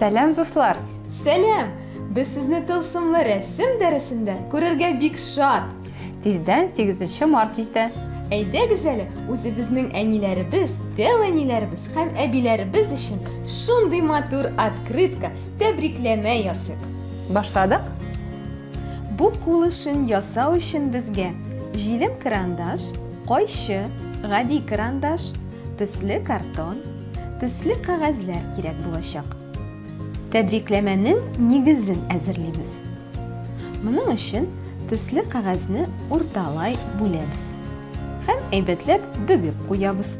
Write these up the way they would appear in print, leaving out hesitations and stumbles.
Сәлам, дуслар! Сәлам! Без сезне тылсымлы рәсем дәресендә күрергә бик шат! Тиздән 8 март җитә. Әйдәгез әле, үзебезнең әниләребез, дәү әниләребез һәм әбиләребез өчен шундый матур открытка, тәбрикләмә ясыйк. Башладык? Бу кул эшен ясау өчен безгә җилем карандаш, кайчы, гади карандаш, төсле картон, төсле кәгазьләр кирәк булачак. Тәбрикләмәнең нигезен әзерлибез. Моның өчен төсле кәгазьне урталай бүләбез һәм әйбәтләп бөгеп куябыз.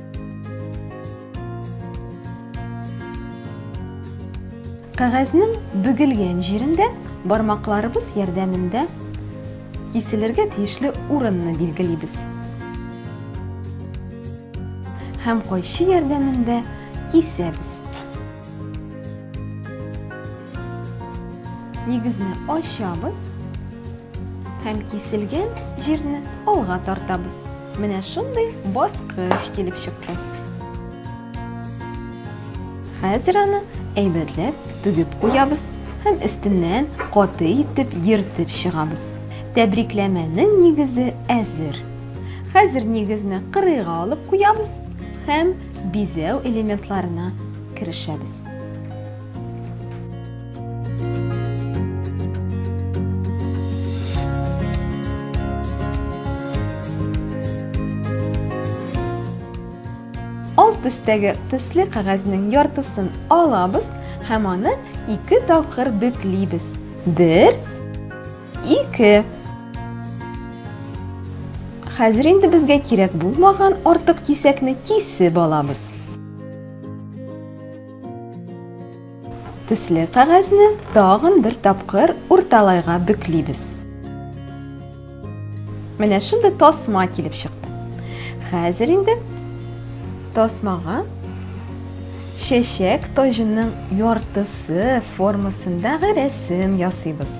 Кәгазьнең бөгелгән җирендә бармакларыбыз ярдәмендә киселергә тиешле урынны билгелибез. Һәм кайчы ярдәмендә кисәбез. Нигезне ачабыз һәм киселгән җирне алга тартабыз. Менә шундый баскыч килеп чыкты. Хәзер аны әйбәтләп бөгеп куябыз һәм өстеннән каты итеп йөртеп чыгабыз. Тәбрикләмәнең нигезе әзер. Хәзер нигезне кырыйга алып куябыз һәм бизәү элементларына керешәбез. Ал төстәге төсле кәгазьнең яртысын алабыз һәм аны ике тапкыр бөклибез. Бер, ике. Хәзер инде безгә кирәк булмаган артык кисәкне кисеп алабыз. Төсле кәгазьне тагын бер тапкыр урталайга бөклибез. Менә шундый тасма килеп чыкты. Хәзер инде тасмага чәчәк таҗының яртысы формасындагы рәсем ясыйбыз.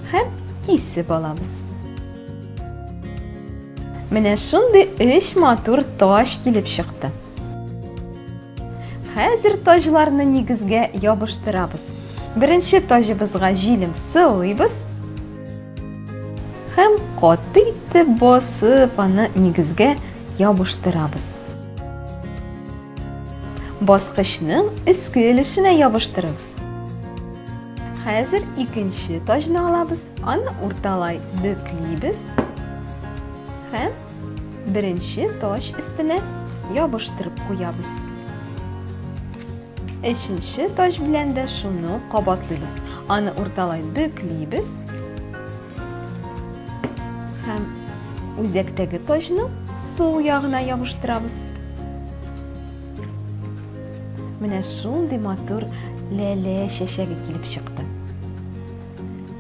Һәм кисеп алабыз. Менә шундый өч матур таҗ килеп чыкты. Хәзер таҗларны нигезгә ябыштырабыз. Беренче таҗыбызга җилем сылыйбыз һәм каты итеп басып аны нигезгә ябыштырабыз. Баскычның өске өлешенә ябыштырабыз. Хәзер икенче таҗны алабыз, аны урталай бөклибез һәм беренче таҗ өстенә ябыштырып куябыз. Өченче таҗ белән дә шуны ук кабатлыйбыз. Аны урталай бөклибез һәм үзәктәге таҗны сул ягына ябыштырабыз. Менә шундый матур ләлә чәчәге килеп чыкты.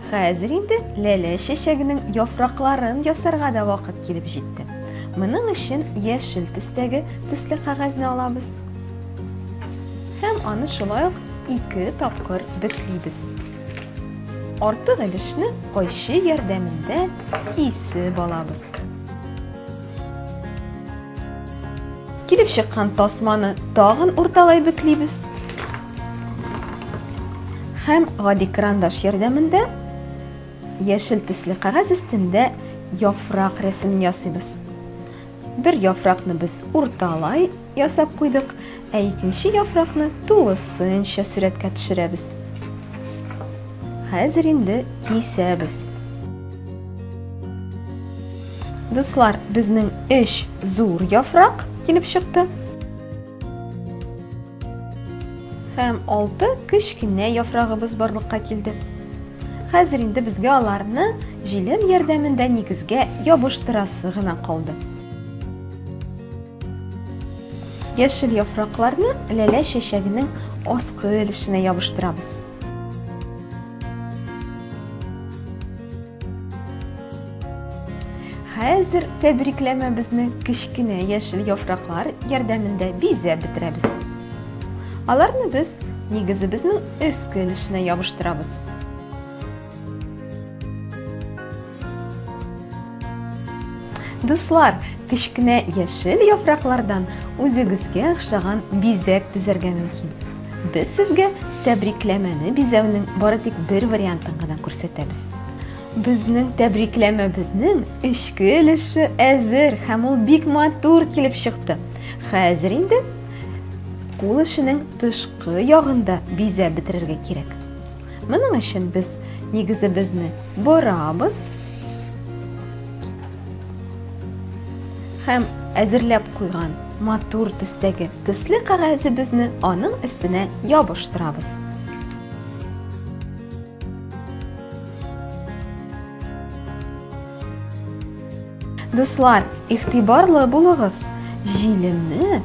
Хәзер инде ләлә чәчәгенең яфракларын ясарга да вакыт килеп җитте. Моның өчен яшел төстәге төсле кәгазьне алабыз. Һәм аны шулай ук ике тапкыр бөклибез. Артык өлешне кайчы ярдәмендә кисеп алабыз. Килеп чыккан тасманы тагын урталай бөклибез. Һәм гади карандаш ярдәмендә яшел төсле кәгазь өстендә яфрак рәсемен ясыйбыз. Бер яфракны без урталай ясап куйдык, ә икенче яфракны тулысынча сурәткә төшерәбез. Хәзер инде кисәбез. Дуслар, безнең өч зур яфрак килеп чыкты. Һәм 6 кечкенә яфрагыбыз барлыкка килде. Хәзер инде безгә аларны җилем ярдәмендә нигезгә ябыштырасы гына калды. Яшел яфракларны ләлә чәчәгенең аскы өлешенә ябыштырабыз. Хәзер тәбрикләмәбезне кечкенә яшел яфраклар ярдәмендә бизәп бетерәбез. Аларны без нигезебезнең өске өлешенә ябыштырабыз. Дуслар, кечкенә яшел яфраклардан үзегезгә охшаган бизәк төзәргә мөмкин. Без сезгә тәбрикләмәне бизәүнең бары тик бер вариантын гына күрсәтәбез. Безнең тәбрикләмәбезнең эчке өлеше әзер һәм ул бик матур килеп чыкты. Хәзер инде кул эшенең тышкы ягын да бизәп бетерергә кирәк. Моның өчен без нигезебезне борабыз һәм әзерләп куйган матур төстәге төсле кәгазебезне аның өстенә ябыштырабыз. Дуслар, игътибарлы булыгыз. Җилемне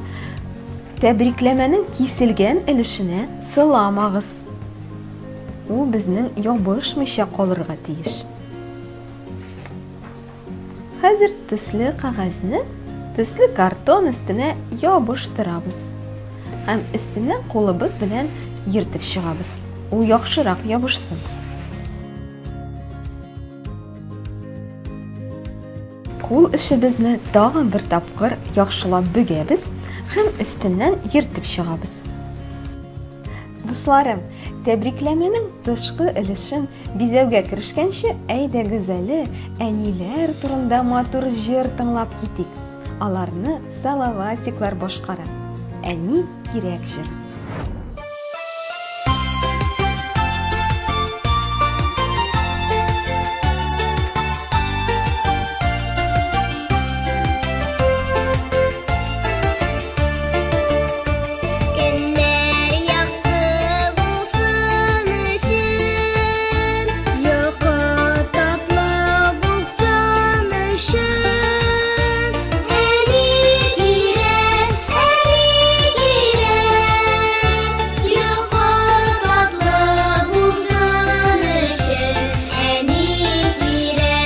тәбрикләмәнең киселгән өлешенә сыламагыз. Ул безнең ябышмыйча калырга тиеш. Хәзер төсле кәгазьне төсле картон өстенә ябыштырабыз. Һәм өстенә кулыбыз белән йөртеп чыгабыз. Ул яхшырак ябышсын. Кул эшебезне тагын бер тапкыр яхшылап бөгәбез һәм өстеннән йөртеп чыгабыз. Дусларым, тәбрикләмәнең тышкы өлешен бизәүгә керешкәнче, әйдәгез әле әниләр турында матур җыр тыңлап китик. Аларны Салаватиклар башкара. Әни кирәк җыры. Көннәр якты булсын өчен, йокы татлы булсын өчен. Әни кирәк, әни кирәк, йокы татлы булсын өчен, әни кирәк.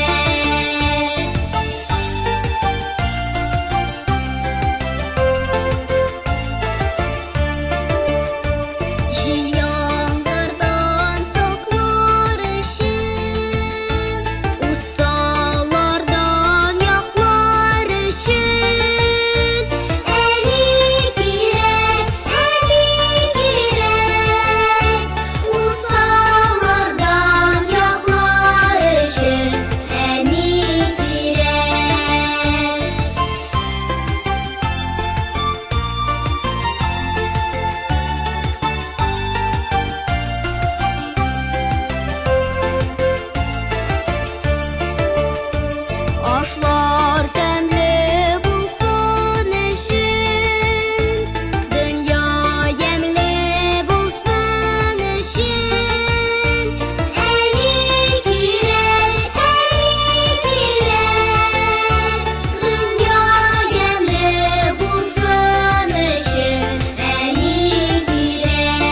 Җил яңгырдан саклар өчен, усаллардан яклар өчен. Әни кирәк, әни кирәк, усаллардан яклар өчен, әни кирәк. Ашлар тәмле булсын өчен, дөнья ямьле булсын өчен. Әни кирәк, әни кирәк, дөнья ямьле булсын өчен, әни кирәк.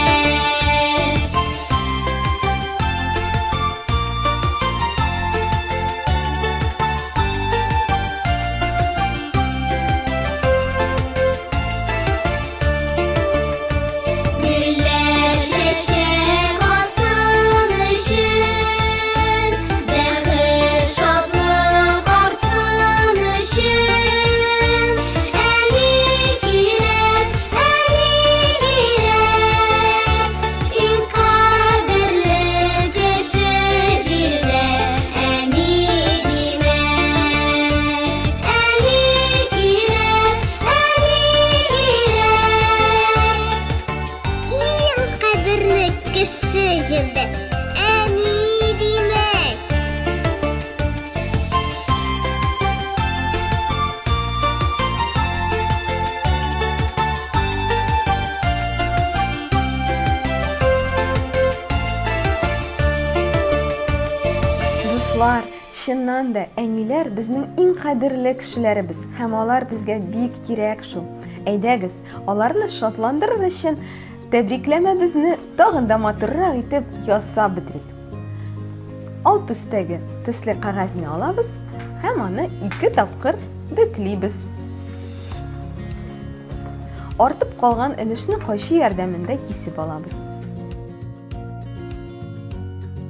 Гөлләр чәчәк атсын өчен, бәхет шатлык артсын өчен. Әни кирәк, әни кирәк, иң кадерле кеше җирдә әни димәк. Әни кирәк, әни кирәк. Иң кадерле кеше җирдә әни димәк. Дуслар, чыннан да әниләр безнең иң кадерле кешеләребез һәм алар безгә бик кирәк шул. Әйдәгез, аларны шатландырыр өчен тәбрикләмәбезне тагын да матуррак итеп ясап бетерик. Ал төстәге төсле кәгазьне алабыз һәм аны ике тапкыр бөклибез. Артып калган өлешне кайчы ярдәмендә кисеп алабыз.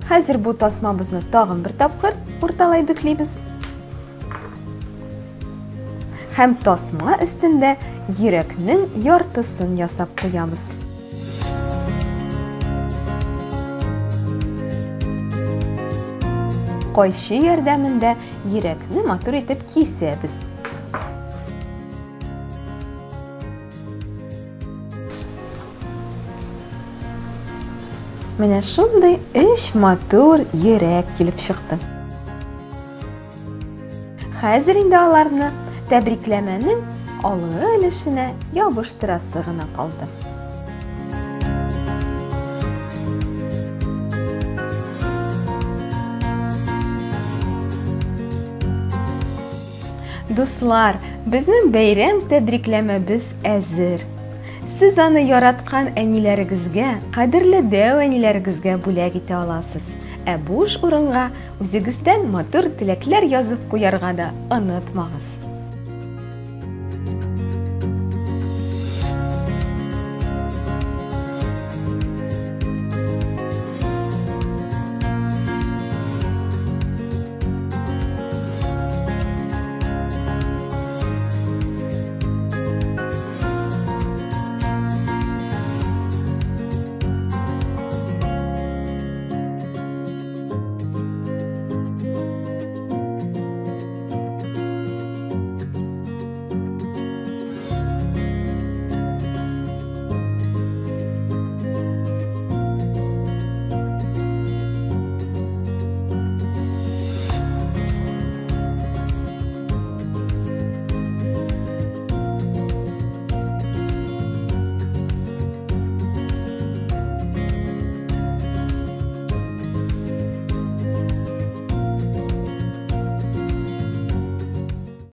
Хәзер бу тасмабызны тагын бер тапкыр урталай бөклибез. Һәм тасма өстендә йөрәкнең яртысын ясап куябыз. кайчы ярдәмендә йөрәкне матур итеп кисәбез. Менә шундый өч матур йөрәк килеп чыкты. Хәзер инде аларны тәбрикләмәнең алгы өлешенә ябыштырасы гына калды. Дуслар, безнең бәйрәм тәбрикләмәбез әзер. Сез аны яраткан әниләрегезгә, кадерле дәү әниләрегезгә бүләк итә аласыз. Ә буш урынга үзегездән матур теләкләр язып куярга да онытмагыз.